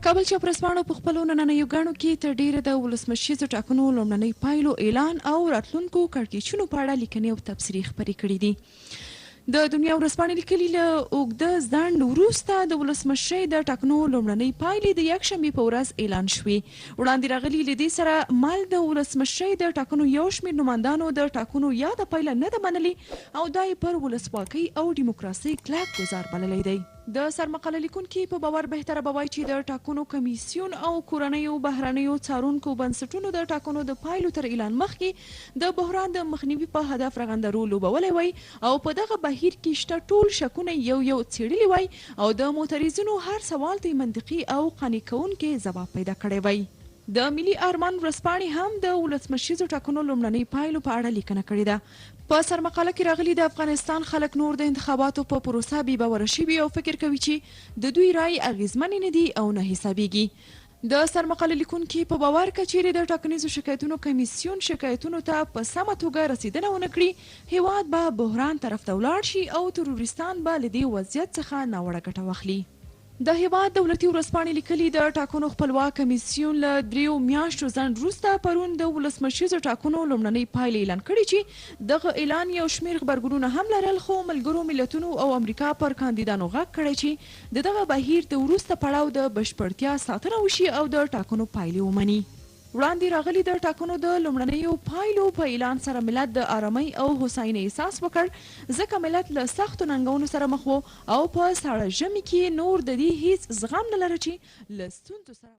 کابل چاپ ورځپاڼو په خپلو نننیو ګڼو کې تر ډېره د ولسمشریزو ټاکنو لومړنۍ پایلو اعلان او راتلونکو کړکېچونو په اړه لیکنې او تبصرې خپرې کړې دي. د دنیا ورځپاڼې لیکلي، له اوږده ځنډ وروسته د ولسمشرۍ د ټاکنو لومړنۍ پایلې د یکشنبې په ورځ اعلان شوې. وړاندې راغلي، له دې سره مل د ولسمشرۍ د ټاکنو یو شمېر نوماندانو د ټاکنو یاده پایله نه ده منلې او دا یې پر ولسواکۍ او ډیموکراسۍ کلک ګوزار بللی دی. د سرمقاله لیکونکي په باور بهتره به وای چې د ټاکنو کمیسیون او کورنیو بهرنیو څارونکو بنسټونو د ټاکنو د پایلو تر اعلان مخکې د بحران د مخنیوي په هدف رغنده رول لوبولی وای او په دغه بهیر کې شته ټول شکونه یې یو یو څېړلي وای او د معترضینو هر سوال ته یې منطقي او قانع کوونکی ځواب پیدا کړی وای. د ملي ارمان ورځپاڼې هم د ولسمشریزو ټاکنو لومړنۍ پایلو په اړه لیکنه کړې ده. په سرمقاله کې راغلي، د افغانستان خلک نور د انتخاباتو په پروسه بې باوره شوي او فکر کوي چې د دوی رایې اغېزمنې نه دي او نه حسابېږي. د سرمقاله لیکونکي په باور، که چېرې د ټاکنیزو شکایتونو کمېسیون شکایتونو ته په سمه توګه رسېدنه ونه کړي، هېواد به بحران طرف ته ولاړ شي او تروریستان به له دې وضعیت څخه ناوړه ګټه واخلي. د هېواد دولتي ورځپاڼې لیکلي، د ټاکنو خپلواک کمېسیون له درېیو میاشتو ځنډ وروسته پرون د ولسمشریزو ټاکنو لومړنۍ پایلې اعلان کړې چې دغه اعلان یو شمېر غبرګونونه هم لرل، خو ملګرو ملتونو او امریکا پر کاندیدانو غږ کړی چې د دغه بهیر د وروسته پړاو د بشپړتیا ساتنه وشي او د ټاکنو پایلې ومني. وړاندې راغلي، د ټاکنو د لومړنیو پایلو په اعلان سره ملت د آرامۍ او هوساینې احساس وکړ، ځکه ملت له سختو ننګونو سره مخ و او په ساړه ژمي کې یې نور د دې هیڅ زغم نه لره چې له ستونزو سره.